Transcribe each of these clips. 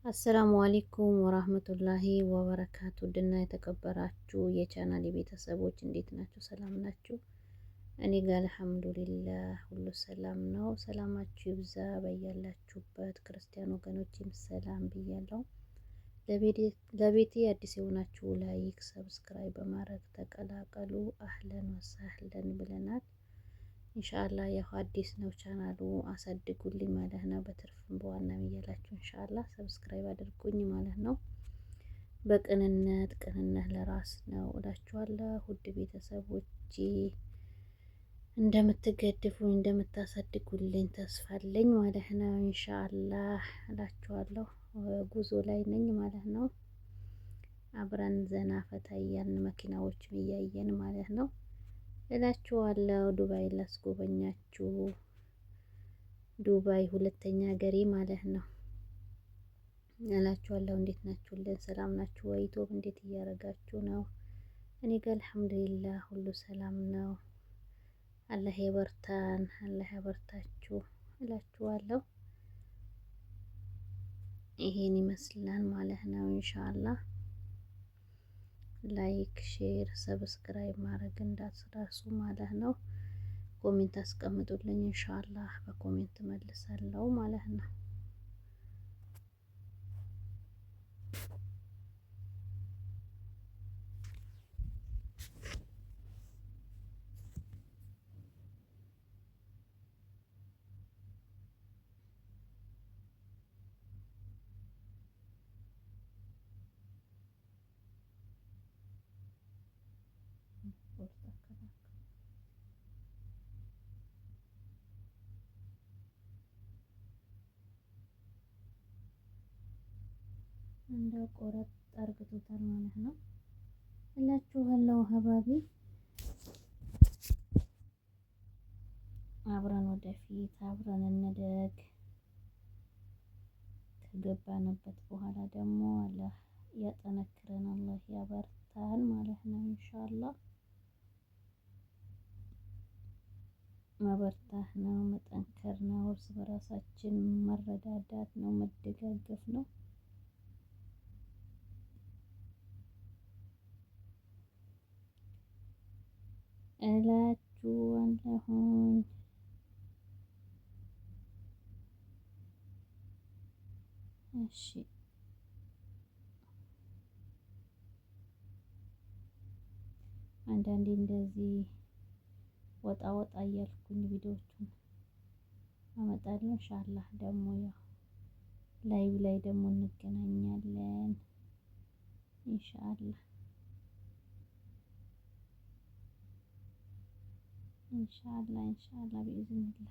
السلام عليكم ورحمة الله وبركاته። ውድና የተከበራችሁ የቻናል ቤተሰቦች እንዴት ናችሁ? ሰላም ናችሁ? እኔ ጋር الحمد لله ሁሉ ሰላም ነው። ሰላማችሁ ይብዛ በያላችሁበት። ክርስቲያን ወገኖችም ሰላም ብያለሁ። ለቤቴ አዲስ የሆናችሁ like፣ subscribe በማድረግ ተቀላቀሉ። أهلا وسهلا ብለናል። إن شاء الله ያው አዲስ ነው ቻናሉ አሳድጉልኝ ማለት ነው። በትርፍም በዋናም እያላችሁ إن شاء الله subscribe አድርጉኝ ማለት ነው። በቅንነት ቅንነት ለራስ ነው እላችኋለሁ። ውድ ቤተሰቦቼ እንደምትገድፉኝ እንደምታሳድጉልኝ ተስፋ አለኝ ማለት ነው። إن شاء الله እላችኋለሁ። ጉዞ ላይ ነኝ ማለት ነው። አብረን ዘና ፈታ እያልን መኪናዎችን እያየን ማለት ነው እላችኋለሁ። ዱባይ ላስጎበኛችሁ። ዱባይ ሁለተኛ ሀገሬ ማለት ነው እላችኋለሁ። እንዴት ናችሁልን? ሰላም ናችሁ ወይ? ኢትዮብ እንዴት እያደረጋችሁ ነው? እኔ ጋር አልሐምዱሊላህ ሁሉ ሰላም ነው። አላህ ያበርታን፣ አላህ ያበርታችሁ እላችኋለሁ። ይሄን ይመስላል ማለት ነው። إن شاء الله like፣ share፣ subscribe ማድረግ እንዳትረሱ ማለት ነው። comment አስቀምጡልኝ إن شاء الله በ comment መልሳለሁ ማለት ነው። እንደው ቆረጥ አርግቶታል ማለት ነው እላችኋለሁ። ሀባቢ አብረን ወደፊት አብረን እንደግ። ከገባንበት በኋላ ደግሞ አላህ ያጠነክረን፣ አላህ ያበርታን ማለት ነው ኢንሻአላህ። መበርታት ነው፣ መጠንከር ነው፣ እርስ በራሳችን መረዳዳት ነው፣ መደጋገፍ ነው። እላችኋለሁኝ። እሺ አንዳንዴ እንደዚህ ወጣ ወጣ እያልኩኝ ቪዲዮዎቹን አመጣለሁ። إن شاء الله ደግሞ ያው live ላይ ደግሞ እንገናኛለን إن شاء الله إن شاء الله إن شاء الله بإذن الله።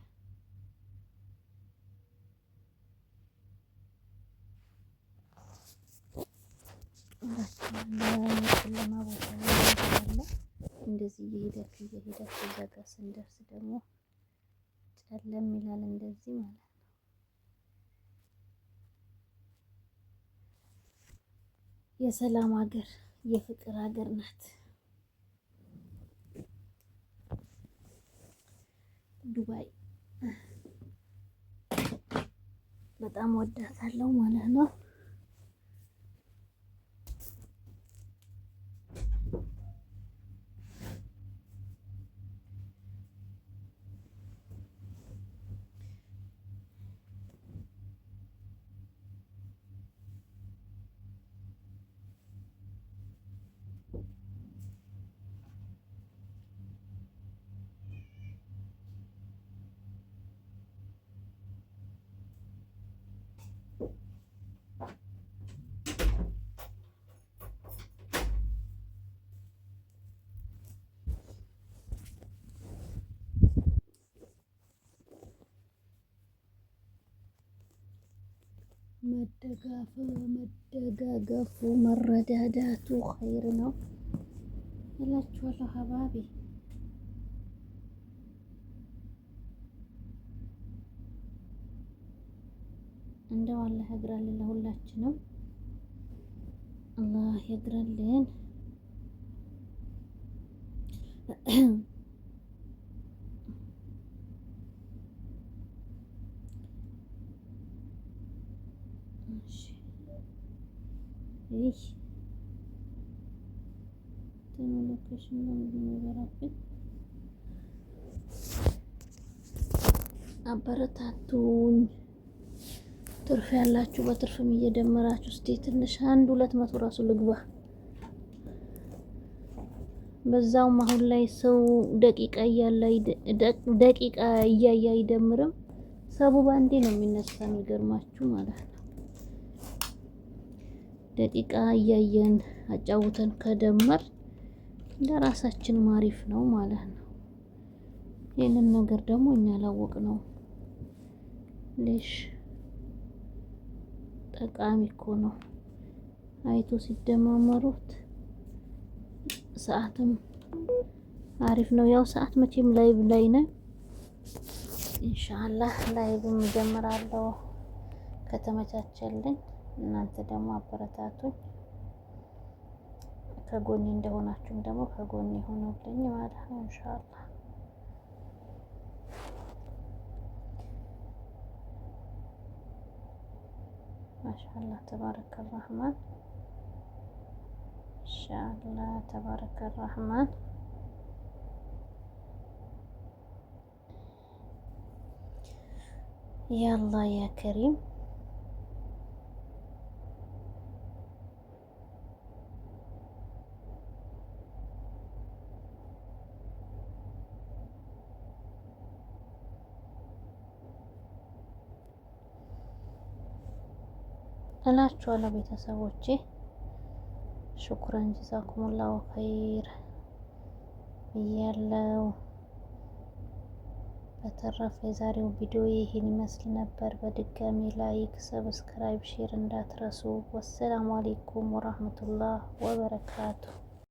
ጨለማ ቦታ አለ። እንደዚህ እየሄዳችሁ እየሄዳችሁ እዛ ጋር ስንደርስ ደግሞ ጨለም ይላል እንደዚህ ማለት ነው። የሰላም ሀገር የፍቅር ሀገር ናት ዱባይ። በጣም ወዳታለሁ ማለት ነው። መደጋገፉ መረዳዳቱ ኸይር ነው እላችኋለሁ ሀባቢ። እንደው አላህ ያግራልን ለሁላችንም፣ አላህ ያግራልን። እሺ። ይህ location ነው የሚበራብን። አበረታቱኝ። ትርፍ ያላችሁ በትርፍም እየደመራችሁ እስቲ ትንሽ አንድ 200 ራሱ ልግባ። በዛውም አሁን ላይ ሰው ደቂቃ እያለ ደቂቃ እያየ አይደምርም። ሰቡ ባንዴ ነው የሚነሳ፣ የሚገርማችሁ ማለት ነው። ደቂቃ እያየን አጫውተን ከደመር ለራሳችን ማሪፍ ነው ማለት ነው። ይህንን ነገር ደግሞ እኛ ላወቅ ነው ልሽ ጠቃሚ እኮ ነው። አይቶ ሲደማመሩት ሰዓትም አሪፍ ነው። ያው ሰዓት መቼም live ላይ ነን። ኢንሻአላህ live ም እጀምራለሁ ከተመቻቸልኝ። እናንተ ደግሞ አበረታቱኝ፣ ከጎኔ እንደሆናችሁም ደግሞ ከጎኔ ሆኑልኝ ማለት ነው ኢንሻአላህ። ማሻአላህ ተባረከ ረህማን ኢንሻአላህ ተባረከ ረህማን። ያአላህ ያ ከሪም። እላችኋለሁ ቤተሰቦቼ። ሽኩረን ጀዛኩሙላሁ ኸይር ብያለው። በተረፈ የዛሬው ቪዲዮ ይህን ይመስል ነበር። በድጋሚ like፣ subscribe፣ share እንዳትረሱ። ወሰላሙ አሌይኩም ወራህመቱላህ ወበረካቱ።